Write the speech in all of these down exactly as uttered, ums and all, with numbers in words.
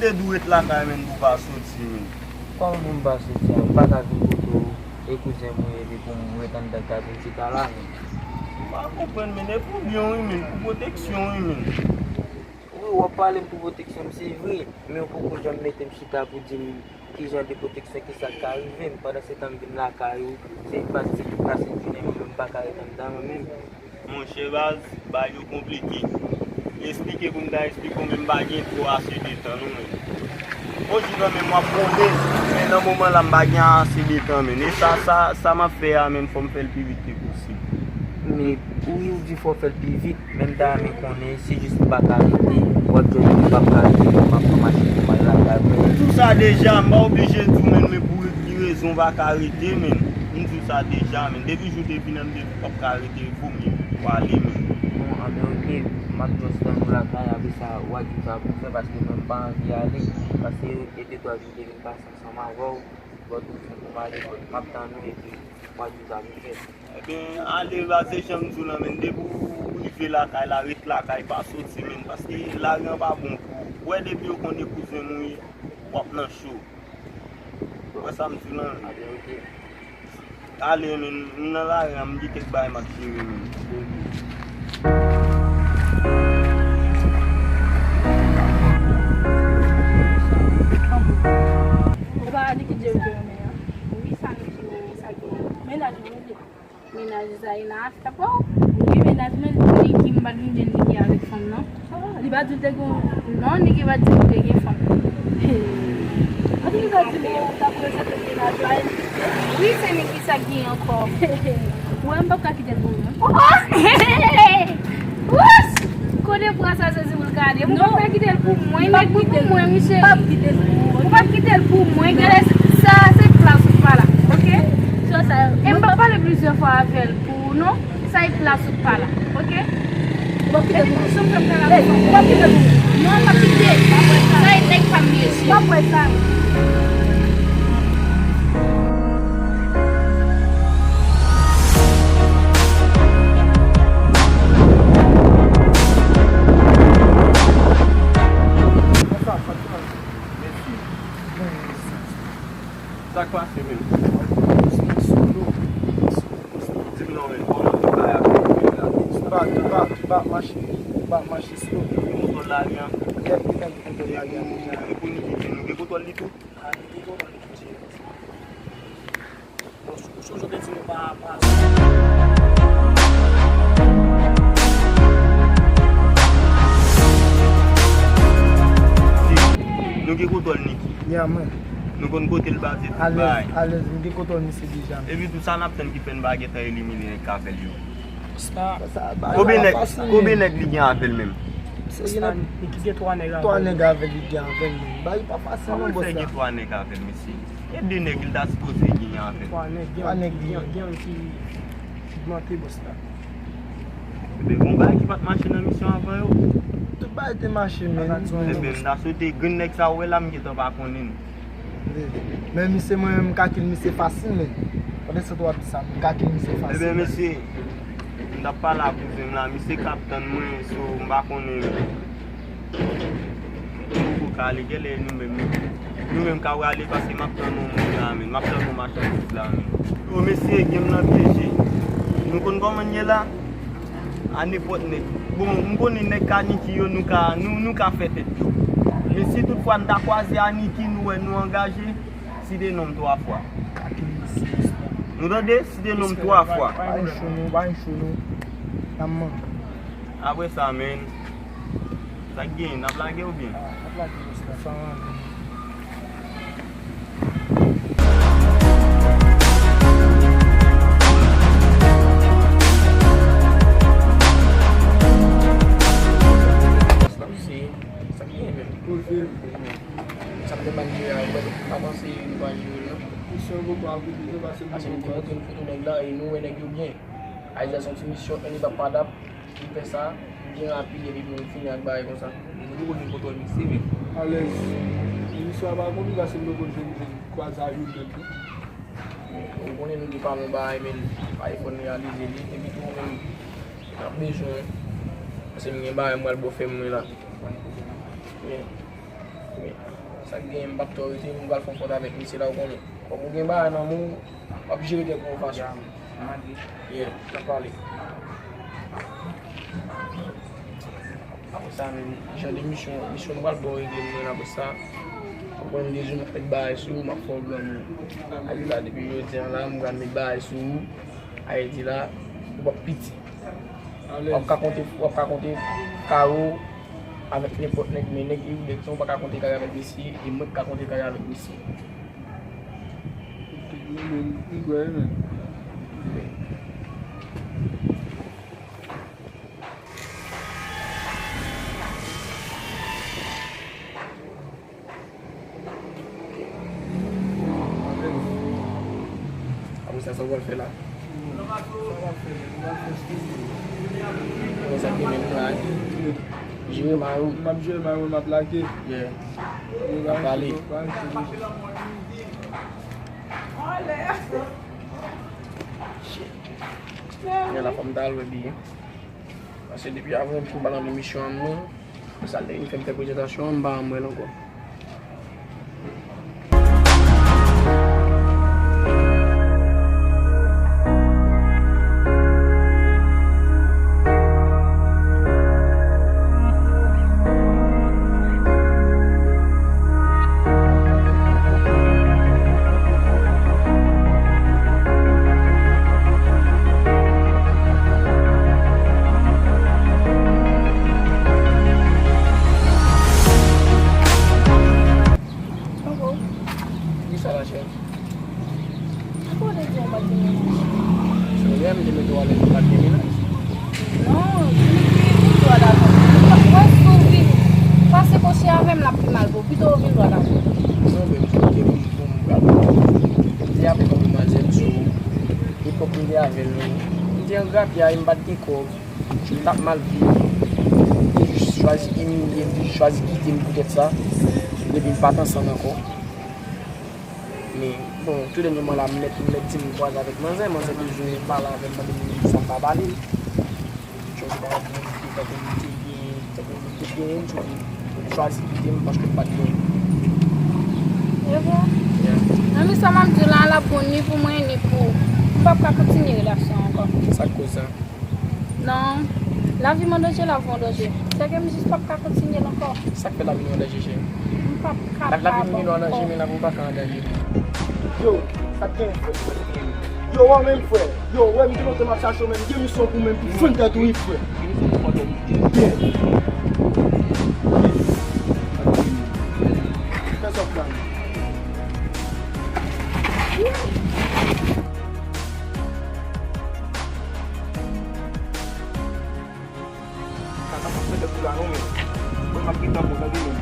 Te dwe ret lakay, menn, pou w pa soti, menn. Kòman pou m pa soti a? M pa ka vin kote w, e kouzen m ou ye, epi pou m ret anndan kay pou m chita la, menn. M pa konprann, menn. E pou byen w wi, menn. Pou pwoteksyon w wi, menn. Wi, w ap pale m pou pwoteksyon m, se vre. Men w poko janm mete m chita pou di m ki jan de pwoteksyon, ki sa k ka rive m. Pandansetan m vin lakay ou, se pa ti pase jounen m, m pa ka ret anndan an menm. Monchè baz, bagay yo konplike. Esplike pou m ta esplike w, men m pa gen twò ase de tan non, menn. On jou kanmenm w ap wonde, men nan moman la m pa gen ase de tan, menn. E sa, sa, sa m ap fè a, menn, fò m fè l pi vit ke posib. Men, wi, ou di fò w fè l pi vit, men m ta renmen konnen, se jis m pa ka rete, w ap di m m p ap ka rete, m ap pran machin pou m al lakay mwen. M di w sa deja, m pa oblije di w, menn, men pou ki rezon w pa ka rete, menn. M di w sa deja, menn. Depi jou w te vin an, m te di w p ap ka rete, vo mye w ale, menn. Bon, anben, oke, m ap just tann ou lakay, apre sa, w a di w sa pou w fè, paske mwen, m pa anvi ale, paske e de twa jou m te vin pase ansanm avè w, bò tou fon pou m ale, m ap tann ou, epi w a di w sa pou w fè. Ebyen, ale, baz, se jan m di w lan, menn, depi w rive lakay la, ret lakay, pa soti, menn, paske lari an pa bon pou ou. Ou wè, depi yo konnen kouzen m ou ye, w ap nan cho. Ou wè sa m di w lan? Ale, menn, m nan lari a, m gen kèk bagay m ap jere, menn. Ou pa Niki Jerry te renmen an? Wi, sa Niki renmen, sa ki renmen. Mennaj mwen li. Mennaj Zaina a fè pa w? Wi, mennaj mwen, Niki, m pa t vin jwenn Niki avèk fanm, non. Li pa t di l te gen, non, Niki pa t di l te gen fanm. Hey. Ann, li pa t di l, ou t ap prezante mennaj la, e li te. Wi, se Niki, sa k gen ankò? Ou wè, m p ap ka kite l pou ou, non. Oh, oh! Wouch! Kote bra sa sezi pou l gade. Ou p ap ka kite l pou mwen, nèg li pou mwen, wi, cheri. Ou p ap kite l pou mwen. Ou p ap kite l pou mwen. Gade, sa se plas ou pa la, oke? E m p ap pale plizyè fwa avè l pou ou, non. Sa e plas ou pa la, oke? Ou p ap kite l pou mwen. Ou p ap kite l pou mwen. Non, m p ap kite. Sa e nèg pa m ye, cheri. W ap wè sa. Bonswa, Fatima. Mèsi. Sa k pase menm? Di m non, menm, kòman tout bagay ap ye la? Tout pa, tout pa, tout pa ap mache, tout pa ap mache slow. Gen kontwòl lari a? Nèt, li gen kontwòl lari a deja. E pou nou kite, nou gen kontwòl li tou? A, nou gen kontwòl li tou, cheri. Bon, sou, sou, sou, te di nou pa, pa. Nou gen kontwòl Niki. Ya, mwen. Nou konn kote l baze, tout bagay. Alèz, alèz, m gen kontwòl misye deja. Epi tou sa n ap tann ki fè n pa gentan elimine nèg k avè l yo. Sa, sa, bagay la pa fasil, menm. Konbyen nèg li gen avè l menm? Misye gen twa nèg avè l. Twa nèg avè l li gen avè l menm. Bagay pa fasil non, bòs la. Kòman l fè gen twa nèg avè l, mesye? E de nèg li ta sipoze genyen avè l. Twa nèg, gen, gen, gen ki, ki pigmante bòs la. Ebyen, gon bagay ki pa t mache nan misyon avan yo. Tout bagay te mache, menm. Ebyen, m ta swete grenn nèg sa ou wè la, m gentan pa konnen l. Men misye, mwen menm, m ka kill misye fasil, menm. Pandan se w ap di sa, m ka kill misye fasil. Ebyen, mesye, m t ap pale ak kouzen m la, misye k ap tann mwen, so, m pa konnen. Nou poko ka ale, genlè nou menm, nou menm ka rale, paske m ap tann yon moun la, menm. M ap tann yon machandiz la, menm. Yo, mesye, game lan pyeje. Nou konn kòman n ye la? A nenpòt nèg. Bon, m konnen nèg ka Niki yo, nou ka, nou, nou ka fè tèt yo. Men si toutfwa n ta kwaze a Niki, nou wè nou angaje, site non m twa fwa. Nou tande? Site non m twa fwa. Pa gen cho non, pa gen cho non. N ap manke. Apre sa, menn, sa k genyen, n ap lage oubyen? Ah, n ap lage, bòs la, sa w anvi. Sa k genyen menm? Poze l. Sa m te pa jere a, ou pa panse nou pa jere l non? Misyon poko abouti non, paske m te montre nou foto nèg la e nou wè nèg yo byen. Ayizya se yon ti misyon, ann li pa padap. M fè sa, m byen rapid epi pou m fini ak bagay konsa. Nou poko gen kontwòl Niki menm. Alèz. Misyon an pa konplike paske m poko jwenn, jwenn kwaze a youn menm non. Ou konnen nou te pale yon bagay, men pa gen fò n reyalize li. Epi tou ou menm, n ap bezwen w. Paske m gen bagay m pral ba w fè mwen la. Men, men. Sa k genyen, m p ap twò rete, m pral fè yon fòt avèk misye la, ou konnen. Kòm ou gen bagay nan men w, w ap jere tèt ou yon fason. Yeah, n ap pale. Apre sa, menm, jan de misyon, misyon m pral ba w regle m nan apre sa. Ou konn de jou m ap met bagay sou ou, m ap fè w granmoun. Ayou la, depi jodi a la, m pral met bagay sou ou. Ayiti la, ou p ap piti. W ap ka konte, w ap ka konte kare w avèk nenpòt nèg, men nèg Iridèk, ou pa ka konte kare avèk misye, e mwen k ka konte kare avèk misye. Ok, mwen menm, m kwè, men. Apre sa, sa w pral fè la? Sa w pral fè, men, w pral fè stil. Konsa ke menm plan. Jere may ou. M ap jere may mwen, m ap lage. Yeah. N ap pale. Shit. Men la, fò m ta al wè biyè. Paske depi avan m fin ba l anvi misyon an, non. Sa l te vin fè m fè prezantasyon an, m pa janm wè l ankò. Kisa la, chè? Ankò w te di w pa t gen menaj. Se vre, m te mete w alèz ou pa t gen menaj. Non, vin pi vin dwat avan. Ou wè si w vin pase koche avè m, l ap pi mal pou ou. Pito w vin dwat avan. Non, men m sou kote pou m, pou m gade. M te avèk yon demwazèl sou epòk m te avè l, non. M te an grapyay, m pa t gen kòb. M t ap mal viv. M te jis chwazi imilye m, m te jis chwazi kite m poutèt sa. Epi m pa t ansanm ankò. Men, bon, tou dènyèman la, m mèt, m mèt di m kwaze avèk manzè, manzè bezwen pale avè m, mande m sa m pa pale. Chwazi pa gen, tankou m te gen, tankou m te gen, m chwazi kite m paske m pa t gen. E bon? Yeah. Nan mi sa m ap di w la, l ap bon ni pou mwen, ni pou ou. M p ap ka kontinye relasyon an ankò. Sa k koz sa? Non. Lavi m an danje, lavi w an danje. Sèke m jis p ap ka kontinye l ankò. Sa k fè lavi nou an danje, cheri? M p ap kapab ankò. Lavi nou an danje, men lavi w pa ka an danje. Yo, sa k gen, frè? Yo, wè menm, frè. Yo, wè m gen lontan m ap chache w, men m gen misyon pou mwen, pou fann tèt ou, wi, frè. Gen misyon pou fann tèt ou. Gen. Fè sa w fè. Kaka pa fè tèt ou la non, men. Mwen, m ap gen tan pou tande menm.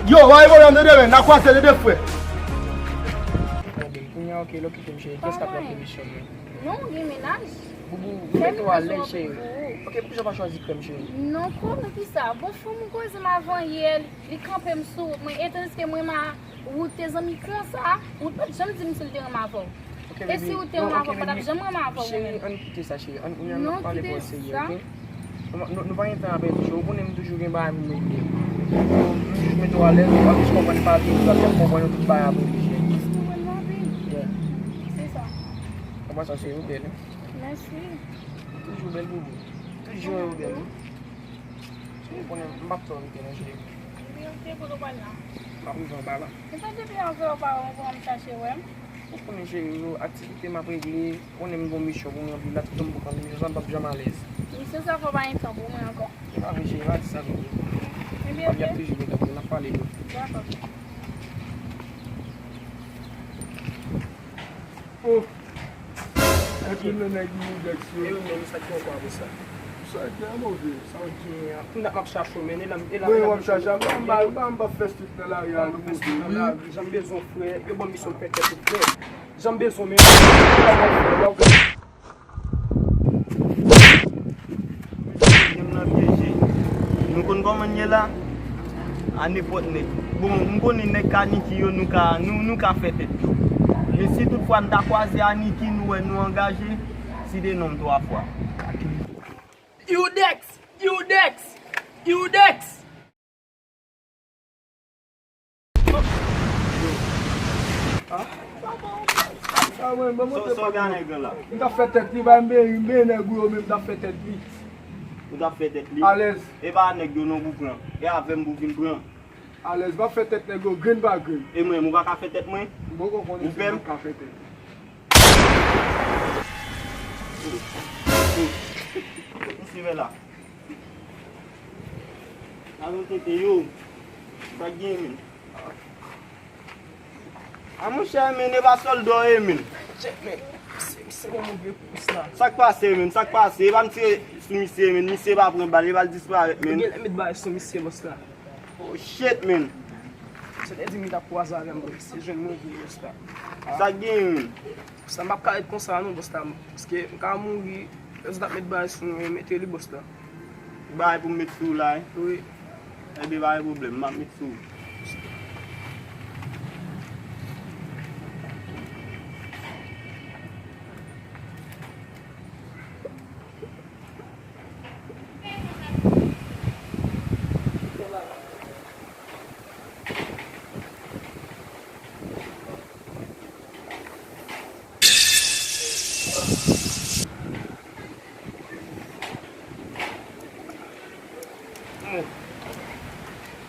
Yo, wè, e bon, tande, men, n a kwaze, tande, frè. Kounye a, ok, lè w kite m, cheri, kiyès k ap pran pèmisyon mwen? Non, ou gen menaj. Boubou, ou mete w alèz, cheri. Ok, poukisa w pa chwazi krèm, cheri? Non, konnen kisa? Bon, fanm ou koze m avan yè, li kanpe m sou wout mwen, e tandiske mwen, m a woute zanmi konsa, ou pa t janm di m si l te renmen avè w. E si ou te renmen avè w, m pa t ap janm renmen avè w, ou menm. Cheri, ann kite sa, cheri. Ann, ann, ann pale bò serye, ok? Nou, nou pa gen tan ap pèdi, cheri. Ou konnen m toujou gen bagay pou m regle. M jis mete w alèz, w ap jis konprann pale, w ap konprann tout bagay ap regle, cheri. M jis konprann pale. Yeah. Se sa. An pasan, cheri, ou bèl, wi. Mèsi. Toujou bèl, boubou. Toujou ou bèl, wi. Ou konnen m p ap twò rete non, cheri. Ebyen, ok, kote w pral la? M ap rive anba la. Epa depi anvan w pa wè m, w pa wè m chache wè m. Ou konnen cheri, yo, aktivite m ap regle, ou konnen m gon misyon pou m ranpli la, tout tan m poko ranpli misyon sa, m p ap janm alèz. Misyon sa fò pa gen tan pou mwen ankò. Se pa vre cheri, pa di sa non. Ebyen, ok. M ap toujou gen tan pou nou, n ap pale tou. Dakò. Oh! Epi le nèg Iridèks yo. E ou menm, sa k gen ankò apre sa? Sa trè move. Sa w gen an? Kounye a m ap chache w, men e la, e la, wi, w ap chache m. M pa, m pa, m pa fè street nan lari a non, move, wi. Jan m bezwen w, frè, yo ban m misyon m fè tèt ou, frè. Jan m bezwen w, men. Menm nan pyeje. Nou konn kòman n ye la? A nenpòt nèg. Bon, m konnen nèg Kaniki yo, nou ka, nou, nou ka fè tèt yo. Men si toutfwa n ta kwaze a Niki, nou wè nou angaje, Kite non m twa fwa. Iudex! Iudex! Iudex! Ah, mwen, mwen, mwen, sa w gen nèg lan la? M t ap fè tèt li, bay m benyen, m benyen nèg ou yo, men m t ap fè tèt li. Ou t ap fè tèt li? Alèz. E pa nèg yo non pou pran. E avè m pou vin pran. Alèz, m ap fè tèt nèg yo grenn pa grenn. E mwen, ou pa ka fè tèt mwen? M poko konnen si m ka fè tèt. Misye vè la. Alon tete yo. Sa k gen, men? A monchè, men, e pa sòlda w ye, men. Chèk, men. Se, se bon, move kous la. Sa k pase, men? Sa k pase? E pa m tire sou misye, men. Misye pa pran bal, e pa l disparèt, men. Gen lè met bagay sou misye, bòs la. Oh shit, man. Se te di m t ap kwaze avè m, bro. Se jwenn mwen vre, bòs la. Sa k genyen, man? Sa m p ap ka ret konsa non, bòs la. Paske m ka mouri. Lè zòt ap met bagay sou mwen, mete li, bòs la. Bagay pou m met sou w la, wi. Wi. Ebyen, pa gen pwoblèm, m ap met sou w.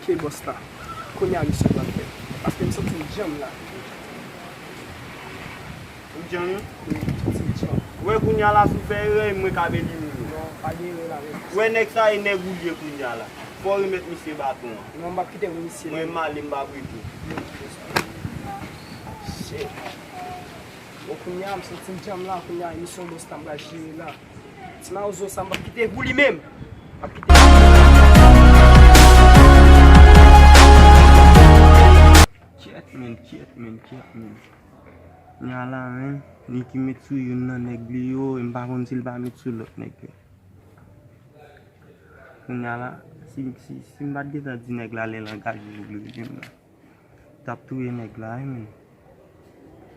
Ke bòs la. Kounye a misye pral fè. Paske m santi m djanm la. Ou djanm wi? Wi, m santi m djanm. Ou wè kounye a la si w fè erè, mwen k ap elimine w. Non, pa gen erè la, men. Ou wè nèg sa e nèg ou ye kounye a la. Fò w remèt misye baton an. Non, m p ap kite pou misye. Mwen m ale, m p ap rete. Shit. Bon, kounye a, m santi m djanm la, kounye a, emisyon bòs la, m pral jere la. Ti mawozo sa, m p ap kite pou li menm. M p ap kite. Kyèt, men, kyèt, men, kyèt, men. Nya la, men, Niki met sou youn nan nèg li yo, e m pa konn si l pa met sou lòt nèg yo. Kounye a la, si, si, si m pa t gentan di nèg la lè l angaje pou l rele m nan, t ap touye nèg la, wi, men.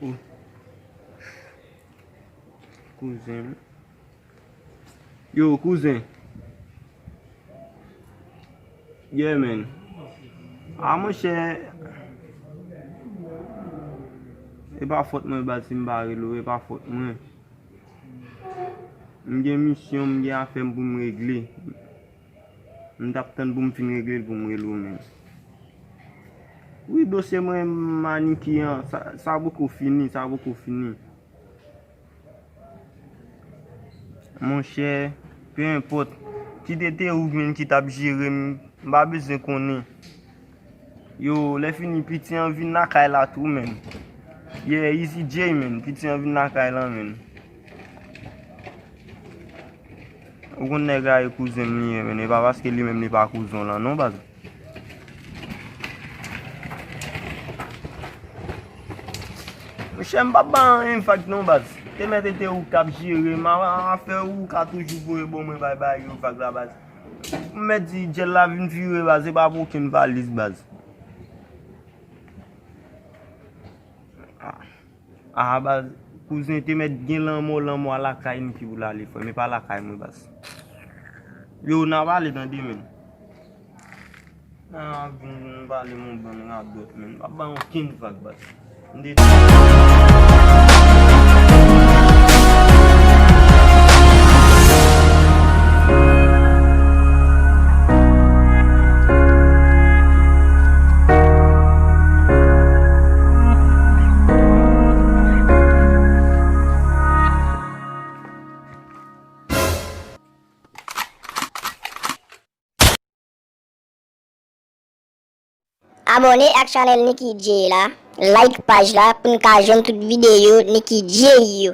Oh. Kouzen. Yo, kouzen. Yeah, man. A, monchè. E pa fòt mwen, baz, si m pa rele w, e pa fòt mwen. M gen misyon, m gen afè m pou m regle. M t ap tann pou m fin regle l pou m rele w menm. Wi, dosye mwen, Maniki an, sa, sa poko fini, sa poko fini. Monchè, pe enpòt, kit e te ou menm ki t ap jere m, m pa bezwen konnen. Yo, lè fini, piti an vin lakay la tou, menn. Yeah, Easy J, menn. Piti an vin lakay la, menn. Ou konn nèg la e kouzen m li ye, menn. E pa paske li menm li pa kouzen w lan, non, baz. Monchè, m p ap ba anyen vag non, baz. Te mèt e te ou k t ap jere m, a, afè ou ka toujou voye ban mwen bay bagay yo vag la, baz. M mèt di djèl la vin vire, baz, e pa pou okenn valiz, baz. Ah, ah, baz, kouzen te mèt gen lanmò, lanmò a lakay m ki pou l ale, frè m, e pa lakay mwen, baz. Yo, n a pale, tande, menn. N a vin pale m yon bann radòt, menn. M p ap ba okenn vag, baz. M te Abòne ak chanèl Nicky Jay la, like paj la pou n ka jwenn tout videyo Nicky Jay yo.